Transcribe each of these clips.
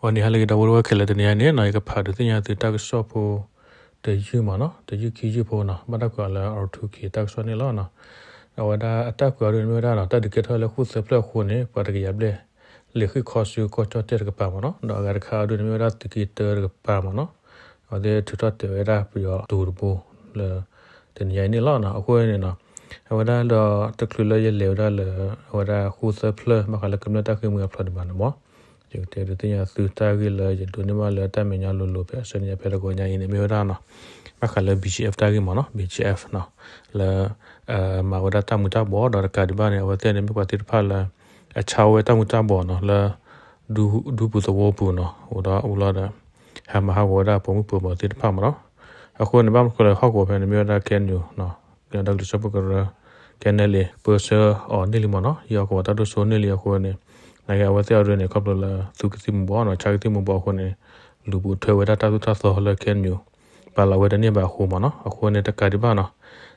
ဂီၤနံၤဟါလၢအဂ့ၤ ဒီပုၢ်ဝဲၢ်ခဲလၢာ်, တနံၤအံၤန့ၣ်နီၤ ယကဖးဒုးသ့ၣ်ညါသုတၢ်ကစီၣ်ဖိတယုၢ်မ့ၢ်နီၤ, တယုၢ်ခံယုၢ်ဖိနီၤ, ဘၣ်တၢ်ကွဲးအီၤလၢ R two K တၢ်ကစီၣ်န့ၣ်လီၤနီၤ. အဝဲဒၣ်အတၢ်ကွဲးအီၤဒုးန့ၣ်မ့ၢ်ဝဲဒၣ်နီၤ, တၢ်ဒုးကဲထီၣ်လၢဃိၣ်သၢဖျၢၣ်အဃိန့ၣ် ပှၤတကယၤဘျဲၣ် လဲၤဃ့ၢ်ခီဆူကီၢ်ကၠီၣ်တဲၣ်တကပၤမ့ၢ်နီၤ, ဒီးအဂၤတခါအီၤဒုးန့ၣ်မ့ၢ်ဝဲဒၣ်သုးက့တၢတကပၤမ့ၢ်နီၤ, အဝဲသ့ၣ်ထုးထီၣ်တဲာ်ဝဲဒၣ်ပယီၤသုးတဘိလၢ တနံၤအံၤန့ၣ်လီၤနီၤ. အဃိန့ၣ်နီၤ အဝဲဒၣ်ဒီးတချုးလၢယလဲၤဝဲဒၣ်လၢ အဝဲဒၣ်ဃိၣ်သၢဖျၢၣ် ဘၣ်ဃးလၢကမျၢၢ်တၢ်ဃ့ၢ်မှံဟးဖျိးဒံးဘၣ်န့ၣ်မ့ၢ် ယကတဲဒုးသ့ၣ်ညါသုတၢ်ဂ့ၢ်လၢယဒိးန့ၢ်ဘၣ်လၢတၢ်မဲာ်ညါလိၤလိၤ ဖဲအဆၢန့ၣ် ဖဲတဂီၤညါအံၤန့ၣ် မ့ၢ်ဝဲဒၣ်နီၤ ဘၣ်ဃးလၢ BGF တၢ်ဂ့ၢ်မ့ၢ်နီၤ, BGF နီၤ, လၢ မၤဝဲဒၣ်တၢ်မူၤတၢ်ဘှီးဒီးတကးဒံးဘၣ်န့ၣ် အဝဲသ့ၣ်န့ၣ် မ့ၢ်ပှၤသ့ၣ်တဖၣ်လၢ အဆါဝဲတၢ်မူၤတၢ်ဘှီးနီၤ လၢ ဒူပူၤသဝီပူၤနီၤ, အိၣ်ဒီးအိၣ်လီၤဒီး ဟဲမၤဟးဂီၤဝဲဒၣ်ပိာ်မုၣ်ပိာ်မၢၤသ့ၣ်တဖၣ်မ့ၢ်နီၤ. အဃိန့ၣ် ဘၣ်မနုၤဃိလၢဟီၣ်ကဝီၤဖဲန့ၣ် မ့ၢ်ဝဲဒၣ် KNU ကညီဒီကလုာ်စၢဖှိၣ်ကရၢ KNLA ပၢဆှၢအီၤန့ၢ်လံမ့ၢ်နီၤ, ယဟီၣ်ကဝီၤတၢ်ဒိၣ်စိန့ၢ်လံအဃိန့ၣ် နာ်က့အဝဲသ့ၣ်အဒုးန့ၣ် ခီဖျိလၢသူကသံၣ်မူၤဘှီးနီၤ, ဆါကသံၣ်မူၤဘှီးအဃိန့ၣ် လူၤပိာ်ထွဲဝဲဒၣ်တၢ်သိၣ်တၢ်သီလၢ KNU ပာ်လီၤဝဲတန့ၢ်ဘၣ်အဃိမ့ၢ်နီၤ. အဃိန့ၣ်တကးဒံးဘၣ်နီၤ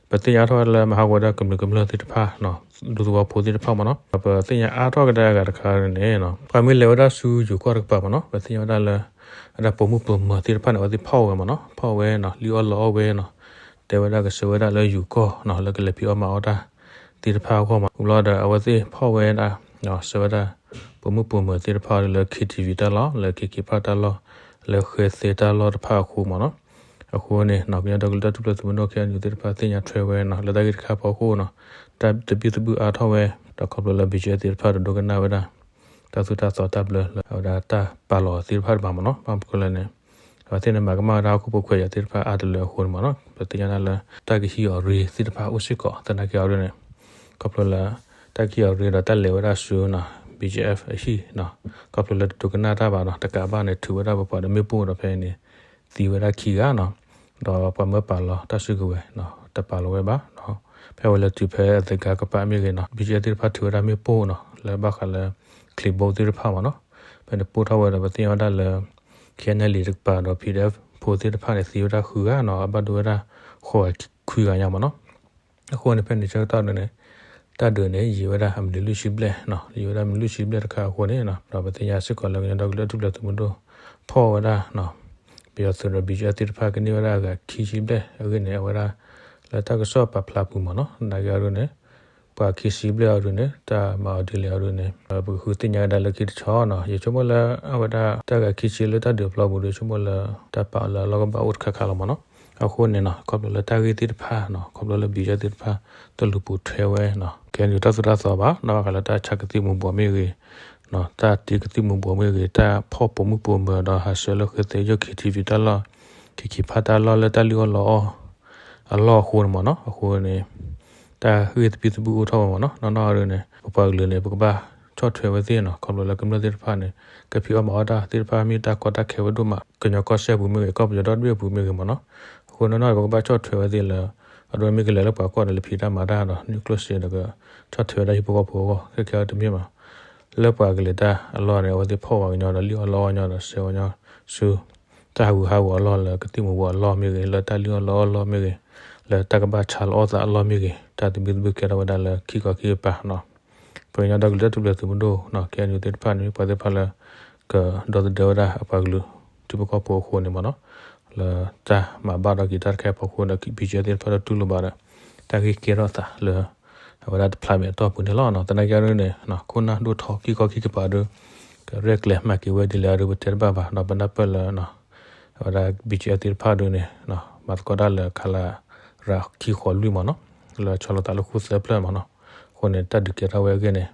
ပသ့ၣ်ညါထီၣ်ဝဲလၢမၤဟးဂီၤဝဲဒၣ်ကမျၢၢ်ကမျၢၢ်သ့ၣ်တဖၣ်နီၤ, ဒူသဝီဖိသ့ၣ်တဖၣ်မ့ၢ်နီၤ, ပသ့ၣ်ညါအါထီၣ်ကဒါအဂၤတခါန့ၣ် ပှၤမ့ၢ်လဲၤဝဲဒၣ်ဆူယိၤကီၢ်တကပၤမ့ၢ်နီၤ, ပသ့ၣ်ညါဝဲဒၣ်လၢ အဝဲဒၣ်ပိာ်မုၣ်ပိာ်မၢၤသ့ၣ်တဖၣ်န့ၣ် အဝဲသ့ၣ်ဖီၣ်ဝဲမ့ၢ်နီၤ, ဖီၣ်ဝဲနီၤ, လံၣ်အီၣ်လီအီၣ်ဝဲနီၤ, တဲဝဲဒၣ်ကဆှၢဝဲဒၣ်လၢယိၤကီၢ်နီၤ လၢကလဲၤဖံးအီၣ်မၤအီၣ်တၢ်သ့ၣ်တဖၣ်အဂီၢ်မ့ၢ်နီၤ, ဘျီဒီးအဝဲသ့ၣ်ဖီၣ်ဝဲဒၣ် ဆှၢဝဲဒၣ် ပိာ်မုၣ်ပိာ်မၢၤသ့ၣ်တဖၣ်လၢ KTV တၢ်လီၢ်, လၢ KK Park တၢ်လီၢ်, လၢဃဲသဲတၢ်လီၢ်တဖၣ်အဃိမ့ၢ်နီၤ. အဃိန့ၣ် ကညီဒီကလုာ်တၢ်ထူၣ်ဖျဲးသုးမုၢ်ဒိၣ် KNU သ့ၣ်တဖၣ်သ့ၣ်ညါထွဲဝဲနီၤ လၢတၢ်ဂ့ၢ်တခါအဖီခိၣ်နီၤ, တၢ်သဘံၣ်သဘုၣ်အါထီၣ်ဝဲ ဒီးခီဖျိလၢ BGF သ့ၣ်တဖၣ်တဒိကနၣ်ဝဲဒၣ် တၢ်သိၣ်တၢ်သီတၢ်ဘျၢလၢအဝဲဒၣ်တၢ်ပာ်လီၤသ့ၣ်တဖၣ်တဘၣ်မ့ၢ်နီၤ, ဘၣ်မနုၤဃိလဲၣ်န့ၣ် အဝဲသ့ၣ်န့ၣ်မၤကမၣ်ဝဲဒၣ်ဟီၣ်ခိၣ်ဖိခွဲးယာ်သ့ၣ်တဖၣ်အါတလၢအဃိန့ၣ်မ့ၢ်နီၤ, ပသ့ၣ်ညါဒၣ်လၢ တၢ်ကဟံးအီၤရ့သ့ၣ်တဖၣ်အိၣ်စ့ၢ်ကီး သနာ်က့အီၤဒ်န့ၣ် ခီဖျိလၢ တၢ်ကဟံးအီၤရ့ဒီးတၢ်လဲၤဝဲဒၣ်ဆူနီၤ BGF အဟံၣ်နီၤ, ခီဖျိလၢတဒိကနၣ်တၢ်ဘၣ်နီၤ, တကးဘၣ်န့ၣ် ထုးဝဲဒၣ်ပပှၤဒီးမ့ၣ်ပိၢ်ဒီးဖဲန့ၣ် သံဝဲဒၣ်ခံဂၤနီၤ, ဒီးပှၤမၢပာ်လီၤတၢ်စုကဝဲၤနီၤ တပာ်လီၤဝဲဘၣ်နီၤ, ဖဲအဝဲလဲၤတုၤဖဲအသကါကပၤမ့ၢ်ဂ့ၤနီၤ BGF သ့ၣ်တဖၣ်ထုးဝဲဒၣ်မ့ၣ်ပိၢ်နီၤ လၢဘၣ်ဃးလၢ ချံဘိသ့ၣ်တဖၣ်မ့ၢ်နီၤ, ဖဲန့ၣ်ပိၢ်ထီၣ်ဝဲဒီးပသ့ၣ်ညါဝဲဒၣ်လၢ KNLA တကပၤဒီး PDF ဖိသ့ၣ်တဖၣ်န့ၣ် သံဝဲဒၣ်ဃုဂၤနီၤ, အဘၣ်ဒိဝဲဒၣ် ဃိးဂၤခွံဂၤညါမ့ၢ်နီၤ. အဃိန့ၣ် ဖဲန့ၣ်ဆၢကတီၢ်ဒ်န့ၣ် တၢ်ဒုးန့ၣ် ယံာ်ဝဲဒၣ်အမံးနံးလွံၢ်ဆံဘျဲၣ်နီၤ, ယံာ်ဝဲဒၣ်မံးနံးလွံၢ်ဆံဘျဲၣ်တခါအဃိန့ၣ်နီၤ, ဒီးပသ့ၣ်ညါစ့ၢ်ကီးလၢကညီဒီကလုာ်တၢ်ထူၣ်ဖျဲးသုးမုၢ်ဒိၣ် ဖီၣ်ဝဲဒၣ်နီၤ, ပယီၤသုးဒီး BGF သ့ၣ်တဖၣ်ကန့ၢ်ဝဲဒၣ်အဂၤခံဆံဘျဲၣ်အဂ့ၢ်န့ၣ် အဝဲဒၣ် လၢတၢ်ကစီၣ်ပာ်ဖျါပူၤမ့ၢ်နီၤ, နာ်က့အီၤဒ်န့ၣ် ပှၤခံဆံဘျဲၣ်အီၤဒ်န့ၣ် တၢ်မၤအီၤဒ်လဲၣ်အီၤဒ်န့ၣ် ပကဃုသ့ၣ်ညါဝဲဒၣ်လၢခံတဆီနီၤ, ယဆိကမိၣ်လၢအဝဲဒၣ်တၢ်ဂၤခံဆံလၢတၢ်ဒုးအဖီလာ်ပူၤဒီး ဆိကမိၣ်လၢ တၢ်ပာ်အီၤလၢအလီၢ်ကဘၣ်အိၣ်တခါခါလီၤမ့ၢ်နီၤ. အဃိန့ၣ်နီၤ ခီဖျိလၢတၢ်ဂ့ၢ်သ့ၣ်တဖၣ်နီၤ ခီဖျိလၢ BGF သ့ၣ်တဖၣ် တလူၤပိာ်ထွဲဝဲနီၤ KNU တၢ်သိၣ်တၢ်သီဘၣ်နီၤ, ဘၣ်ဃးလၢတၢ်ဆါကသံၣ်မူၤဘှီးမ့ၢ်ဂ့ၤနီၤ, တၢ်တ့ကသံၣ်မူၤဘှီးမ့ၢ်ဂ့ၤ, တၢ်ဖီၣ်ပိာ်မုၣ်ပိာ်မၢၤဒီးဟးဆှဲးလၢဃဲသဲယိၣ် KTV တၢ်လီၢ်, ခံခံဖးတၢ်လီၢ်လၢတၢ်လံၣ်အီၣ်လီအီၣ် အလီၢ်အဃိန့ၣ်မ့ၢ်နီၤ, အဃိန့ၣ် တၢ်ဂ့ၢ်သဘံၣ်သဘုၣ်အိၣ်ထီၣ်ဝဲမ့ၢ်နီၤ, နီၢ်နီၢ်အဒ်န့ၣ် ပပှၤကလုာ်န့ၣ် ပကဘၣ်ဆီၣ်ထွဲဝဲသ့ၣ်နီၤ, ခီဖျိလၢကမျၢၢ်သ့ၣ်တဖၣ်န့ၣ် ကဖံးအီၣ်မၤအီၣ်တၢ်သ့ၣ်တဖၣ်မ့ၢ်တၢ်ကီတၢ်ခဲဝဲဒိၣ်မး, ကညီကီၢ်စဲၣ်ပူၤမ့ၢ်ဂ့ၤ, ကီၢ်ပယီၤဒီဘ့ၣ်အပူၤမ့ၢ်ဂ့ၤမ့ၢ်နီၤ, အဃိနီၢ်နီၢ်ပကဘၣ်ဆီၣ်ထွဲဝဲသ့ၣ်လၢ အဒိမ့ၢ်ကလဲၤလၢပှၤကီၢ်ဒီးလဲၤဖံးတၢ်မၤတၢ်ဒီး နုာ်ကျိၣ်စ့ဒီးကဆီၣ်ထွဲဝဲဒၣ်ဟံၣ်ဖိဃီဖိအဂီၢ်, ခဲခဲအံၤတမ့ၢ်ဘၣ် လၢပှၤကလဲၤတၢ်အလီၢ်န့ၣ် အဝဲသ့ၣ်ဖီၣ်ဝဲကညီဒီးလံၣ်အီၣ်လီအီၣ်ညီဒီးဆှဲးဝဲညီဆူ တၢ်ဟးဂူာ်ဟးဂီၤအလီၢ်လၢကသံၣ်မူၤဘှီးအလီၢ်မ့ၢ်ဂ့ၤ, လၢတၢ်လံၣ်အီၣ်လီအီၣ်အလီၢ်မ့ၢ်ဂ့ၤ, လၢတၢ်ကဘၣ်ဆါလီၤအီၣ်သးအလီၢ်မ့ၢ်ဂ့ၤ, တၢ်သဘံၣ်သဘုၣ်ကဲထီၣ်ဝဲဒၣ်လၢခံခီခံကပၤနီၤ. ပကညီဒီကလုာ်တၢ်ထူၣ်ဖျဲးသုးမုၢ်ဒိၣ်နီၤ KNU သ့ၣ်တဖၣ်န့ၣ် မ့ၢ်ပှၤသ့ၣ်တဖၣ်လၢ ကဒီသဒၢဝဲဒၣ်အပှၤကလုာ်ထံဖိကီၢ်ဖိအဃိန့ၣ်မ့ၢ်နီၤ, လၢတၢ်မၤဘၣ်ဒီးက့ၤတၢ်တခါအဖီခိၣ်ဒီး BGF သ့ၣ်တဖၣ်တတူၢ်လိာ်ဘၣ်ဒီး တၢ်ဂ့ၢ်ကဲထီၣ်သးလၢ အဝဲဒၣ်တဖျါမဲာ်အတီၢ်ပူၤန့ၣ်လီၤ. သနာ်က့အီၤဒ်န့ၣ် ခိၣ်နၢ်ဒိၣ်ထီခံခီခံကပၤဒီး ကရဲၣ်ကျဲၤမၤက့ၤဝဲဒ်လဲၣ်အီၤဒီး ပတဲတဘၣ်ဘၣ် ဒီးပနၢ်ပၢၢ်လၢ အဝဲဒၣ် BGF သ့ၣ်တဖၣ်ဒ်န့ၣ် မၤသကိးတၢ်လၢ ခလရ ခံဃိးလွံၢ်မ့ၢ်နီၤ, လၢဆီလီၤသးလၢဃိၣ်သၢဖျၢၣ်မ့ၢ်နီၤ, အဃိန့ၣ် တၢ်ဒုးကဲထီၣ်ဝဲအဂ့ၢ်န့ၣ်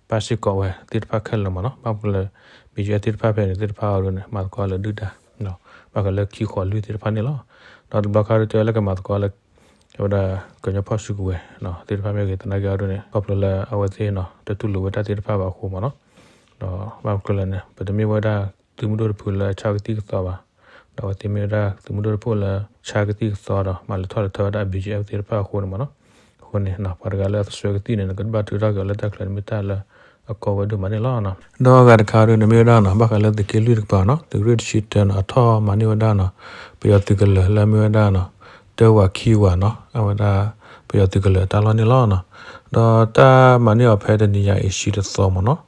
ပၣ်စ့ၢ်ကီးဝဲသ့ၣ်တဖၣ်ခဲလၢာ်မ့ၢ်နီၤ, ဘၣ်မနုၤလၢ BGF သ့ၣ်တဖၣ်ဖဲန့ၣ် သ့ၣ်တဖၣ်အီၤဒ်န့ၣ် မၤသကိးလၢဒုၣ်ဒါ ဘၣ်ဃးလၢခံဃိးလွံၢ်သ့ၣ်တဖၣ်န့ၣ်လီၤ. ဒီးတဘျီခါဒ်တဲဝဲလၢကမၤသကိးလၢ အဝဲဒၣ်ကညီဖီၣ်စုကဝဲၤသ့ၣ်တဖၣ်မ့ၢ်ဂ့ၤ, သနာ်က့အီၤဒ်န့ၣ် ခီဖျိလၢအဝဲသ့ၣ်နီၤ တတူၢ်လိာ်ဝဲတၢ်သ့ၣ်တဖၣ်ဘၣ်အဃိမ့ၢ်နီၤ, ဒီးဘၣ်မနုၤလဲၣ်န့ၣ် ပတမ့ၢ်ဝဲဒၣ်သုးမုၢ်ဒိၣ်တဖုလၢဆါကသံၣ်ကသီဘၣ်, ဒီးအဝဲသ့ၣ်မ့ၢ်ဝဲဒၣ်သုးမုၢ်ဒိၣ်တဖုလၢဆါကသံၣ်ကသီဒီး မၤလဲၤထီၣ်လဲၤထီဝဲဒၣ် BGF သ့ၣ်တဖၣ်အဃိန့ၣ်မ့ၢ်နီၤ, အဃိန့ၣ် ပှၤတဂၤလၢအသးစွဲကသံၣ်န့ၣ် နကဘၣ်ထုးထီၣ်က့ၤအီၤလၢတၢ်ချၢန့ၣ်မ့ၢ်တၢ်လၢအကီဝဲဒိၣ်မးန့ၣ်လီၤ. ဒီးအဂၤတခါဒ်န့ၣ်မ့ၢ်ဝဲဒၣ်နီၤ ဘၣ်ဃးလၢသုးက့လွံၢ်တကပၤနီၤ သုးရ့ၣ်တဆံတၢနီၤ အထီၣ်မၤန့ၢ်ဝဲဒၣ်နီၤ ပယီၤသုးကလၢၤလၢအမ့ၢ်ဝဲဒၣ်နီၤ တၢဝးခံဝးနီၤ အဝဲဒၣ်ပယီၤသုးကလၢၤတၢ်လီၢ်န့ၣ်လီၤ. ဒီးတၢ်မၤန့ၢ်အီၤဖဲတနံၤညါအံၤ တဆံတသီမ့ၢ်နီၤ,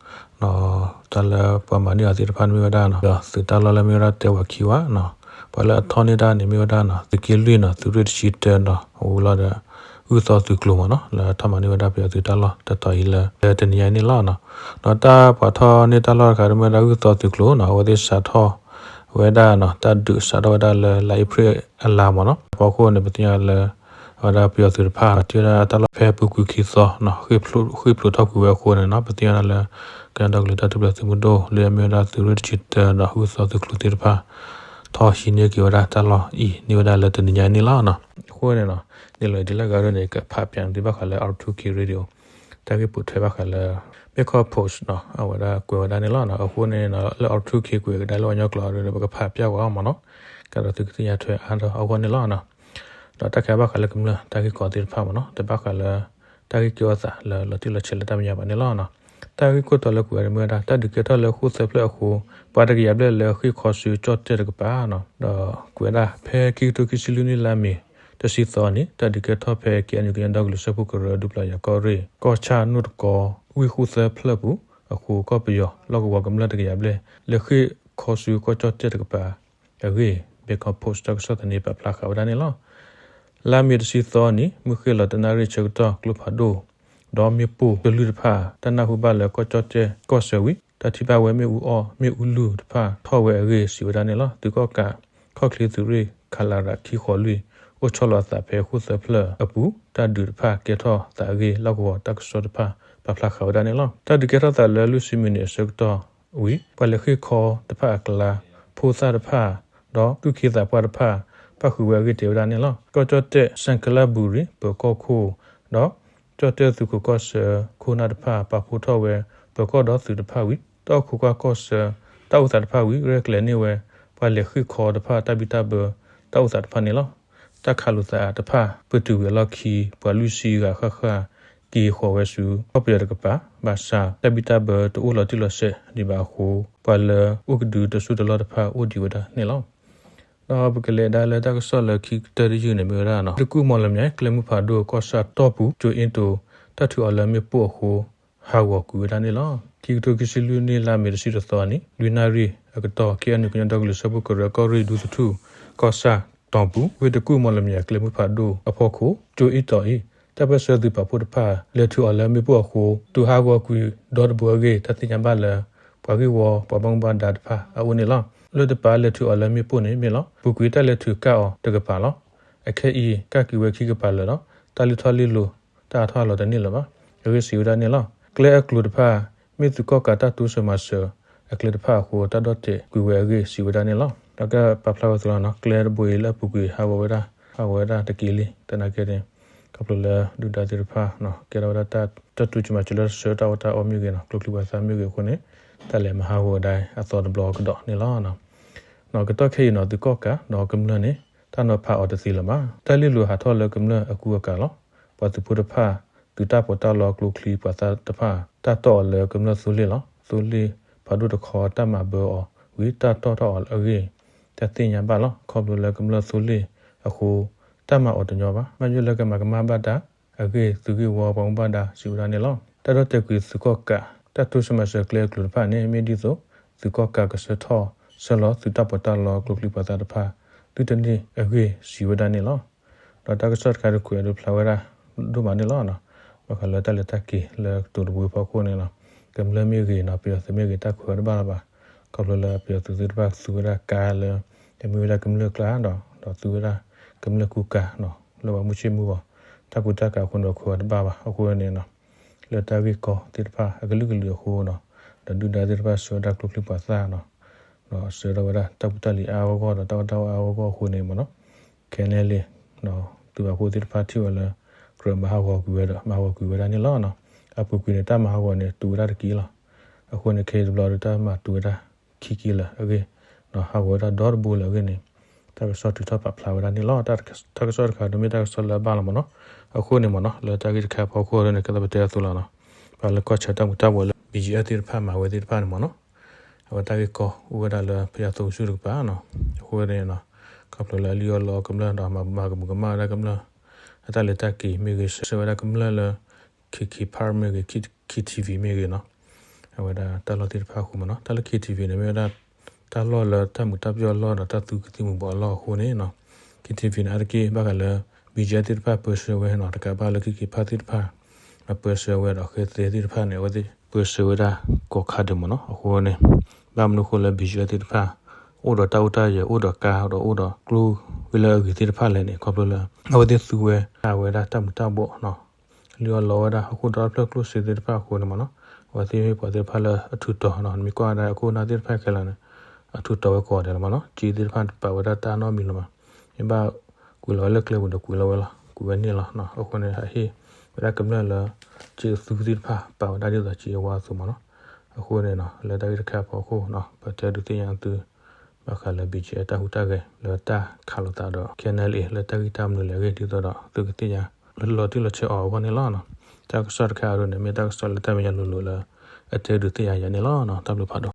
ဒီး တၢ်လၢပှၤမၤန့ၢ်အီၤသ့ၣ်တဖၣ်န့ၣ်မ့ၢ်ဝဲဒၣ်နီၤ ဒီးသုးတၢ်လီၢ်လၢမ့ၢ်ဝဲဒၣ်တဲဝဲခံဝါနီၤ, ပှၤလၢအထီၣ်န့ၢ်တၢ်န့ၣ်မ့ၢ်ဝဲဒၣ်နီၤ သုးက့လွံၢ်နီၤ သုးရ့ၣ်တဆံတၢဒီး အဝဲလီၤဒီး ဂုၢ်သီသုးကျိၤမ့ၢ်နီၤ လၢထီၣ်မၤန့ၢ်ဝဲဒၣ်ပယီၤသုးတၢ်လီၢ်တတီၤအံၤလၢ လၢတနံၤညါအံၤန့ၣ်လီၤနီၤ. ဒီးတၢ်ပှၤထီၣ်န့ၢ်တၢ်လီၢ်တခါဒီးမ့ၢ်ဝဲဒၣ်ဂုၢ်သီသုးကျိၤနီၤ အဝဲသ့ၣ်စးထီၣ်ဝဲဒၣ်နီၤ တၢ်ဒုးစးထီၣ်ဝဲဒၣ်လၢလါအ့ဖြ့ၣ်အလါမ့ၢ်နီၤ. အဖီခိၣ်န့ၣ် ပသ့ၣ်ညါလၢ အဝဲဒၣ်ပယီၤသုးတဖၣ် ထီၣ်တၢ်လီၢ်ဖဲပူၤကွံာ်ခံသီနီၤ ဃ့ၢ်ဖျိးထီၣ်ကွံာ်ဝဲအဃိန့ၣ်နီၤ ပသ့ၣ်ညါလၢ ကညီဒီကလုာ်တၢ်ထူၣ်ဖျဲးသုးမုၢ်ဒိၣ် လၢအမ့ၢ်ဝဲဒၣ်သုးရ့ၣ်တဆံတၢဒီးဂုၢ်သီသုးကျိၤသ့ၣ်တဖၣ် ထီၣ်ဟံးန့ၢ်က့ၤဝဲဒၣ်တၢ်လီၢ်အံၤန့ၢ်ဝဲဒၣ်လၢတနံၤညါအံၤန့ၣ်လီၤနီၤ. အဃိန့ၣ်နီၤ န့ၣ်လီၤဒ်လၢဂၤဒ်န့ၣ် ကဖးပၠးန့ၢ်သုဘၣ်ဃးလၢ R two K Radio တၢ်ဂ့ၢ်ပိာ်ထွဲဘၣ်ဃးလၢ Bangkok Post နီၤ အဝဲဒၣ်ကွဲးဝဲဒၣ်န့ၣ်လီၤနီၤ. အဃိန့ၣ်နီၤ လၢ R two K ကွဲးကဒါလၢပှၤကညီကျိာ်ဒီး ပကဖးပၠးဝဲအီၤမ့ၢ်နီၤ ကဒီးသုကသ့ၣ်ညါထွဲအါထီၣ်အဂီၢ်န့ၣ်လီၤနီၤ. ဒီးတၢ်ကဲဘၣ်ဃးလၢကမျၢၢ်တၢ်ဂ့ၢ်ကီသ့ၣ်တဖၣ်မ့ၢ်နီၤ တဘၣ်ဃးလၢ တၢ်ဂ့ၢ်ကဲထီၣ်သးလၢလီၤတံၢ်လီၤဆဲးလၢတၢ်မဲာ်ညါဘၣ်န့ၣ်လီၤနီၤ. တၢ်ဂ့ၢ်ခိၣ်တီလၢကွဲးဝဲဒၣ်မ့ၢ်ဝဲဒၣ် တၢ်ဒုးကဲထီၣ်လၢဃိၣ်သၢဖျၢၣ်အဃိ ပှၤတကယၤဘျဲၣ်လၢဃ့ၢ်ခီဆူကၠီၣ်တဲၣ်တကပၤနီၤ. ဒီးကွဲးဝဲဒၣ် ဖဲခံကထိခံဆံလွံၢ်နံၣ်လါမ့ၤ တဆံသီန့ၣ် တၢ်ဒုးကဲထီၣ်ဖဲ ကဲအံၤနုၤ ကညီဒီကလုာ်စၢဖှိၣ်ကရၢ ဒူပျၤယၤကီၢ်ရ့ၣ် ကီၢ်ဆၣ်နိၣ်တကီ ဝ့ၢ်ဃိၣ်သၢဖျၢၣ်ပူၤအဃိ ကီၢ်ပယီၤလီၢ်ကဝီၤကမျၢၢ်တကယၤဘျဲၣ် လၢဃ့ၢ်ခီဆူကီၢ်ကၠီၣ်တဲၣ်တကပၤအဂ့ၢ် Bangkok Post တၢ်ကစီၣ်သန့ပာ်ဖျါဃာ်ဝဲဒၣ်န့ၣ်လီၤ. လါမ့ၤတဆံသီန့ၣ် မုၢ်ဃ့ၢ်လီၤတနၣ်ရံၣ်ဆၢကတီၢ် ကျိဖးဒိၣ် ဒီးမ့ၣ်ပိၢ်တလုၢ်တဖၣ် တၢ်နၢ်ဟူဘၣ်လၢကီၢ်ကၠီၣ်တဲၣ်ကီၢ်ဆၢဝံၤ တၢ်ထံၣ်ဘၣ်ဝဲမ့ၣ်အူအီၣ် မ့ၣ်အူလုၢ်တဖၣ်ထီၣ်ဝဲအဂ့ၢ် စံးဝဲဒၣ်န့ၣ်လီၤ. သုးကီၣ်ကး ခီၣ်ချ့သုးရ့ၣ် ခလရ ခံဃိးလွံၢ် အိၣ်ဆီလီၤအသးဖဲဃိၣ်သၢဖျၢၣ်အပူၤ တၢ်ဒုးတဖၣ်ကဲထီၣ်သးအဂ့ၢ် လီၢ်ကဝီၤတၢ်ကစီၣ်တဖၣ်ပာ်ဖျါဃာ်ဝဲဒၣ်န့ၣ်လီၤ. တၢ်ဒုးကဲထီၣ်သးလၢလွံၢ်ဆံမံးနံးအဆၢကတီၢ်ဝံၤ ပှၤလဲၤဃ့ၢ်ခီတဖၣ်အကျါ ဖိသၣ်တဖၣ် ဒီးသူၣ်က့သးပှၢ်တဖၣ် ပၣ်ဃုာ်ဝဲအဂ့ၢ်တဲဝဲဒၣ်န့ၣ်လီၤ. ကီၢ်ကၠီၣ်တဲၣ် စဲၣ်ကလၣ်ဘူရံၤ ပၢၤကီၢ်ခိၣ် ဒီး ကၠီၣ်တဲၣ်သုးခိးကီၢ်ဆၢခိၣ်နၢ်တဖၣ် ပာ်ဖှိၣ်ထီၣ်ဝဲ ပၢၤကီၢ်ဒီးသုးတဖၣ်ဝံၤ တၢ်အိၣ်ခိးကွၢ်ကီၢ်ဆၢ တၢ်အိၣ်သးတဖၣ်ဝံၤ ရဲၣ်ကျဲၤန့ၢ်ဝဲ ပှၤလဲၤဃ့ၢ်ခီတဖၣ်တၢ်ဘံၣ်တၢ်ဘၢ တၢ်အိၣ်သးတဖၣ်န့ၣ်လီၤ. တၢ်ခးလိာ်သးတဖၣ် ပတုာ်ဝံၤအလီၢ်ခံ ပှၤလွံၢ်ဆံဂၤဃၣ်ဃၣ် က့ၤဃီၤဝဲဆူ ကီၢ်ပယီၤတကပၤ ဘၣ်ဆၣ် တၢ်ဘံၣ်တၢ်ဘၢတအိၣ်လီၤတံၢ်လီၤဆဲးဒံးဘၣ်အဃိ ပှၤလၢအိၣ်ကဒုတစိၢ်တလီၢ်တဖၣ်အိၣ်ဒံးဝဲဒၣ်န့ၣ်လီၤ. ဒီးပကလဲၤဒၣ်လၢတၢ်ကစီၣ်လၢခံကတၢၢ်တယုၢ်န့ၣ်မ့ၢ်ဝဲဒၣ်နီၤ တကူၣ်မီၣ်လမၠဲၣ် ကျဲမုၢ်ဖးဒိၣ်ကီၢ်ဆၣ်တီၢ်ပူၤ ကၠိအ့တိၤ တၢ်ထုးအီၤလၢမ့ၣ်ပိၢ်အဃိ ဟးဂီၤကွံာ်ဝဲဒၣ်န့ၣ်လီၤ. ခံကထိခံဆံလွံၢ်နံၣ်လါမ့ၤတဆံတသီန့ၣ် လွံၢ်နၣ်ရံၣ်အကတီၢ် က့အနုာ်ကညီဒီကလုာ်စၢဖှိၣ်ကရၢကီၢ်ရ့ၣ်ဒူသထူၣ် ကီၢ်ဆၣ်တီၢ်ပူၤ ဝ့ၢ်တကူၣ်မီၣ်လမၠဲၣ် ကျဲမုၢ်ဖးဒိၣ်အဖီခိၣ် ကၠိအ့တိၤအံၤ တၢ်ပၢၢ်ဆၢသုးပာ်ဖှိၣ်တဖၣ် လဲၤထုးအီၤလၢမ့ၣ်ပိၢ်အဃိ တုၤဟးဂီၤကွံာ်ဒီတဘိအဂ့ၢ် တၢ်သ့ၣ်ညါဘၣ်လၢ ပှၤဂ့ၢ်ဝီပှၤဘၣ်မူဘၣ်ဒါတဖၣ်အအိၣ်န့ၣ်လီၤ. လၢတပၤလဲၤထုးအီၤလၢမ့ၣ်ပိၢ်န့ၣ်မ့ၢ်လီၤ. ပူၤကွံာ်တၢ်လဲၤထုးကၣ်အီၤတကပၤလီၤ. အခဲအံၤ ကၣ်က့ၤဝဲခံကပၤလၢာ်ဒီး တၢ်လုၢ်ထီၣ်လုၢ်လီၤ တၢ်အါထီၣ်အလီၤတန့ၢ်လၢၤဘၣ် အဂ့ၢ်စံးဝဲဒၣ်န့ၣ်လီၤ. ကျဲအကျိၤတဖၣ် မ့ၢ်သုးကီၣ်ကးတၢ်တိစၢၤမၤစၢၤအကျဲတဖၣ်အဃိ တၢ်ဒီၣ်တဲာ်ကွံာ်ဝဲအဂ့ၢ်စံးဝဲဒၣ်န့ၣ်လီၤ. ဒီးကပာ်ဖျါဝဲသ့လီၤနီၤ ကျဲတဘိအံၤလၢအပူၤကွံာ်ဟးဂီၤဝဲဒၣ် ဟးဂီၤဝဲဒၣ်တက့ၢ်လံ သနာ်က့န့ၣ် ခီဖျိလၢဒုၣ်ဒါသ့ၣ်တဖၣ် ကဲထီၣ်ဝဲဒၣ်တၢ်တိစၢၤမၤစၢၤလၢဆှၢတၢ်အီၣ်တၢ်အီမ့ၢ်ဂ့ၤနီၤ ကျိချံပှၤသၣ်မ့ၢ်ဂ့ၤအဃိန့ၣ် တၢ်လဲၤမၤဟးဂီၤဒၣ်အသီတဘျီကဒီးန့ၣ်လီၤ. ကတီၢ်ခဲအံၤနီၤ သုးကီၣ်ကးဒီးကမျၢၢ်န့ၣ် တၢ်နီၤဖးအီၤတသ့လၢၤဘၣ်. တၢ်လ့ၣ်လိၤဟးထီၣ်လၢကမျၢၢ်အကူအကၤလီၤ. ပှၤသုးဖိတဖၣ် သုးတၢ်ပီးတၢ်လီကျိချံပှၤသၣ်တဖၣ် တၢ်တီၢ်အီၤလၢကမျၢၢ်သိလ့ၣ်လီၤ. သိလ့ၣ်ဖးဒိၣ်တခီတၢ်မၤဘၢအီၤဝံၤ တၢ်တီၢ်ထီၣ်အီၤအဂ့ၢ် တၢ်သ့ၣ်ညါဘၣ်လီၤ. ခီဖျိလၢကမျၢၢ်သိလ့ၣ်အဃိ တၢ်မၤအီၤတညီဘၣ်. မ့ၢ်ယိၣ်လၢကမၤကမၣ်ဘၣ်ဒၣ်အဂ့ၢ် သုးဂ့ၢ်ဝီပှၤမူဘၣ်ဒါစံးဝဲဒၣ်န့ၣ်လီၤ. တၢ်ဒီၣ်တဲာ်ကွံာ်သုးကီၣ်ကး တၢ်တိစၢၤမၤစၢၤကျဲအကျိၤတဖၣ်န့ၣ် မ့ၢ်ဒ်သိး သုးကီၣ်ကးကဆှၢထီၣ်ဆှၢလီၤသုးတၢ်ပီးတၢ်လီကျိချံပှၤသၣ်တဖၣ် သုတန့ၢ်အဂ့ၢ်စံးဝဲဒၣ်န့ၣ်လီၤ. ဒီးတၢ်ကစီၣ်တခါတခါဒီးဖျါဝဲဒၣ်ဒိၣ်မးန့ၣ်လီၤ. ဘၣ်ဃးလၢတၢ်လဲၤတၢ်က့ၤလၢကတိၤတဘိအဖီခိၣ်န့ၣ်လီၤ. ကမျၢၢ်မ့ၢ်ဂ့ၤနီၤ ပယီၤသုးမ့ၢ်ဂ့ၤ တၢ်ခွဲးအီၤတဘၣ်လၢၤဘၣ်. ခီဖျိလၢပယီၤသုးသ့ၣ်တဖၣ်သူဝဲဒၣ်ကါလၢ တမ့ၢ်ဝဲဒၣ်ကမျၢၢ်ကျါဒီး ဒီးသူဝဲဒၣ်ကမျၢၢ်ကူကၤနီၤ လၢပှၤမုၢ်ဆ့ၣ်မုၢ်ဂီၤ တၢ်ကူတၢ်ကၤအဃိန့ၣ် ပှၤခွဲးအီၤတဘၣ်ဘၣ်. အဃိန့ၣ်နီၤ လၢတၢ်ဂ့ၢ်ကီသ့ၣ်တဖၣ်အကလုာ်ကလုာ်အဃိနီၤ ဒီးဒုၣ်ဒါသ့ၣ်တဖၣ်ဆှၢဝဲဒၣ်ကျိချံပှၤသၣ်နီၤ ဒီးဆှၢထီၣ်ဝဲဒၣ်တၢ်ဖိတၢ်လံၤအါအါဂီၢ်ဂီၢ်ဒီး တၢ်ဝဲတၢ်အါအါဂီၢ်ဂီၢ်အဃိန့ၣ်မ့ၢ်နီၤ ခဲန့ၣ်လံ ဒီးသုးပာ်ဖှိၣ်သ့ၣ်တဖၣ်ထံၣ်ဝဲလၢ ကြၢးမၤဟးဂီၤကွံာ်ဝဲဒီး မၤဟးဂီၤကွံာ်ဝဲဒၣ်န့ၣ်လီၤ. အပူၤကွံာ်န့ၣ် တၢ်မၤဟးဂီၤန့ၣ် တုၤဝဲဒၣ်တက့ၢ်လီၤ. အဃိန့ၣ် ခဲအံၤတဘျီဒီး တၢ်မၤတုၤဝဲဒၣ်ခံက့ၢ်လၢၤအဂ့ၢ် ဟးဂီၤဝဲဒၣ်ဒီတဘိလၢၤအဂ့ၢ်န့ၣ် တၢ်ကစီၣ်ထုးထီၣ်ပာ်ဖျါဝဲဒၣ်န့ၣ်လီၤ. တၢ်ကစီၣ်တခါဒီးမ့ၢ်တၢ်ကစီၣ်လၢအဘၣ်လီၤမ့ၢ်နီၤ. အဃိန့ၣ်မ့ၢ်နီၤ လၢတၢ်ဂ့ၢ်တခါအဖီခိၣ်န့ၣ် ကဲသးပတဲအသိးလီၤနီၤ ပှၤလၢကီၢ်ဆၢတၢ်မူၤတၢ်ဘှီးလၢ ဘံကၠံအဲၣ်သ့ၣ်တဖၣ်မၤဝဲသ့ၣ်တဖၣ်န့ၣ်မ့ၢ်နီၤ အဝဲတၢ်ဂ့ၢ်ကီအိၣ်ဝဲဒၣ်လၢပယီၤသုးစုတကပၤနီၤ. အဃိန့ၣ် ခီဖျိလၢအလုၢ်အီၣ်လီအီၣ်ကမျၢၢ်ဒီးမၤကမူၤကမၣ်ဝဲဒၣ်ကမျၢၢ် အတၢ်လဲၤတၢ်က့ၤမ့ၢ်ဂ့ၤ ဆှၢဝဲဒၣ်ကမျၢၢ်လၢ KK Park မ့ၢ်ဂ့ၤ KTV မ့ၢ်ဂ့ၤနီၤ. အဝဲဒၣ်တၢ်လီၢ်သ့ၣ်တဖၣ်အဃိမ့ၢ်နီၤ. တၢ်လၢ K T V န့ၣ် မ့ၢ်ဝဲဒၣ် တၢ်လီၢ်လၢတၢ်မုာ်တၢ်ပၠီၣ်အလီၢ်ဒီးတၢ်သူကသံၣ်မူၤဘှီးအလီၢ်အဃိန့ၣ်နီၤ, K T V န့ၣ် အါတက့ၢ်ဘၣ်ဃးလၢ B G F သ့ၣ်တဖၣ်ပၢဆှၢဝဲနီၤ, တကးဘၣ်လၢ က့က့ဖး သ့ၣ်တဖၣ် အပၢဆှၢဝဲဒီး ဃဲသဲ သ့ၣ်တဖၣ်န့ၣ် အဝဲသ့ၣ်ပၢဆှၢဝဲဒၣ်ကိးခါဒဲးမ့ၢ်နီၤ. အဃိန့ၣ် ဘၣ်မနုၤအဃိလၢ B G F သ့ၣ်တဖၣ် အိၣ်ဒီးတၢ်အိၣ်တၢ်ယၢၤ အိၣ်ဒီးကါ ဒီးအိၣ်ဒီးကျိၣ်ဝဲလၢအဂ့ၤသ့ၣ်တဖၣ်လဲၣ်န့ၣ် ခီဖျိလၢ အဝဲသ့ၣ်သူဝဲဒၣ်တၢ်မုာ်တၢ်ဘှီးနီၤ, လုၢ်အီၣ်လီအီၣ်ဝဲဒၣ်အဃိ ဒီးတဖျၢၣ်ကျိၣ်စ့သ့ၣ်တဖၣ်အဃိန့ၣ်မ့ၢ်နီၤ, အဝဲသ့ၣ်မ့ၢ်ပှၤသ့ၣ်တဖၣ်လၢအထူးတီၤနီၤ, နမ့ၢ်ကွၢ်ဝဲဒၣ်အခိၣ်အနၢ်သ့ၣ်တဖၣ်ခဲလၢာ်န့ၣ် အထူးတီၤဝဲကိးဂၤဒဲးလီၤမ့ၢ်နီၤ, စ့သ့ၣ်တဖၣ်တပာ်ဝဲဒၣ်တၢ်နီတမံၤလၢၤဘၣ်. မ့ၢ်ဘၣ်ကွံာ်လီၤဝဲလၢကျဲပူၤဒီးကွံာ်လီၤဝဲလီၤ, ကွံာ်ဝဲန့ၣ်လီၤ. အဃိန့ၣ် ဟးဟ့ၣ်ဝဲဒၣ်ကမျၢၢ်လၢ စ့အသူသ့ၣ်တဖၣ် ပာ်ဝဲဒၣ်ဒ်သိးစ့အဝါအသိးမ့ၢ်နီၤ. အဃိန့ၣ်နီၤ လၢတၢ်ဂ့ၢ်တခါအဖီခိၣ်နီၤ ပတဲဒုးသ့ၣ်ညါသု ဘၣ်ဃးလၢ BGF တၢ်ဟူးတၢ်ဂဲၤလၢတၢ်ခးလိာ်သးဒီး KNLA လၢတၢ်ဂံၢ်တၢ်ဘါလၢအဂ့ၢ် ဒ်သိးဒီးသုကသ့ၣ်ညါ လီၤတံၢ်လီၤဆဲးအီၤအဂီၢ်န့ၣ်လီၤ. တၢ်ကစီၣ်တခါအံၤဒ်န့ၣ် မ့ၢ်တၢ်ကစီၣ်လၢတၢ်မဲာ်ညါလိၤလိၤလၢ အတဲဒုးသ့ၣ်ညါယၤန့ၣ်လီၤ. တၢ်ဘျုးဖးဒိၣ်.